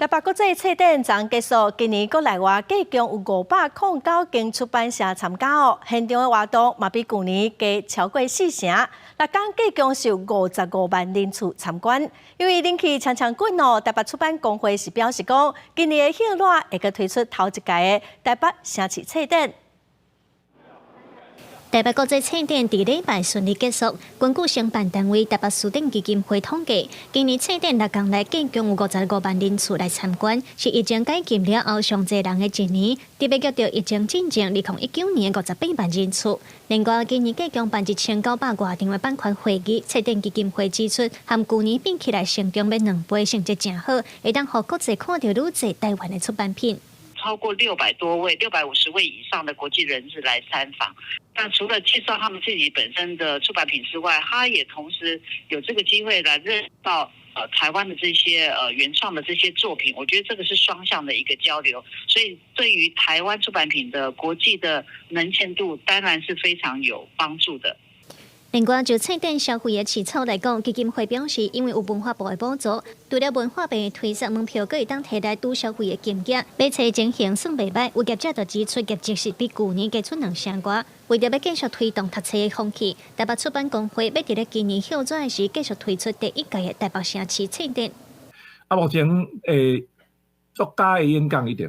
台北國際冊展昨結束，今年國內外計共有509間出版社參加哦。現場的活動嘛比舊年加超過四成，六工計共是有55萬人次參觀。因為人氣強強滾哦，台北出版公會是表示講，今年的歇熱會閣推出頭一屆的台北城市冊展。台北國際冊展佇禮拜順利結束。根據承辦單位台北書展基金會統計，今年冊展六工內計共有55萬人次來參觀，是疫情解禁了後上濟人的一年，特別較著疫情進前2019年58萬人次。另外，今年計共辦1900外場的版權會議，冊展基金會指出，和舊年比起來，成長欲兩倍，成績誠好，會當予國際看著愈濟台灣的出版品。超過600多位、650位以上的國際人士來參訪。那除了介紹他們自己本身的出版品之外，他也同時有這個機會來認識到台灣的這些原創的這些作品。我覺得這個是雙向的一個交流，所以對於台灣出版品的國際的能見度，當然是非常有幫助的。另外，就冊展消費的市場來講，基金會表示，因為有文化部的補助，除了文化部推送門票，閣會當提來拄消費的金額，買冊情形算袂䆀。有業者就指出，業績是比舊年加出兩成外。為著欲繼續推動讀冊的風氣，台北出版公會欲佇咧今年歇熱的時，繼續推出第一屆的台北城市冊展。啊，目前作家的演講一定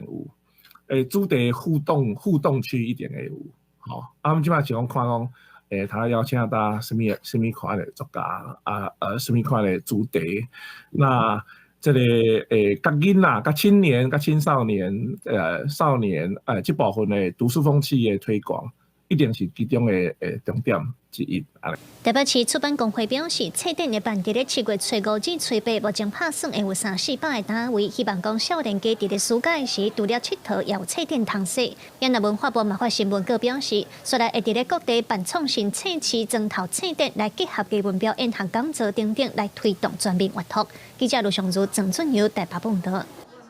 有，主題互動區一定會有，吼。啊，阮這擺是講看講，他邀請到啥物啥物款的作家啊，啥物款的主題，那這个佮囡仔、佮青年、佮青少年、少年，這部分的讀書風氣的推廣，一定是其中的重點之一。台北市出版公會表示，冊展會辦佇咧7月初5至初8，目前拍算會有三四百个單位，希望講少年家佇咧暑假時，除了𨑨迌，也有冊展通踅。也若文化部嘛發新聞稿表示，煞來會佇咧各地辦創新冊市磚頭冊展，來結合藝文表演和講座等等，來推動全民閱讀。記者盧尚如、鄭俊友台北報導。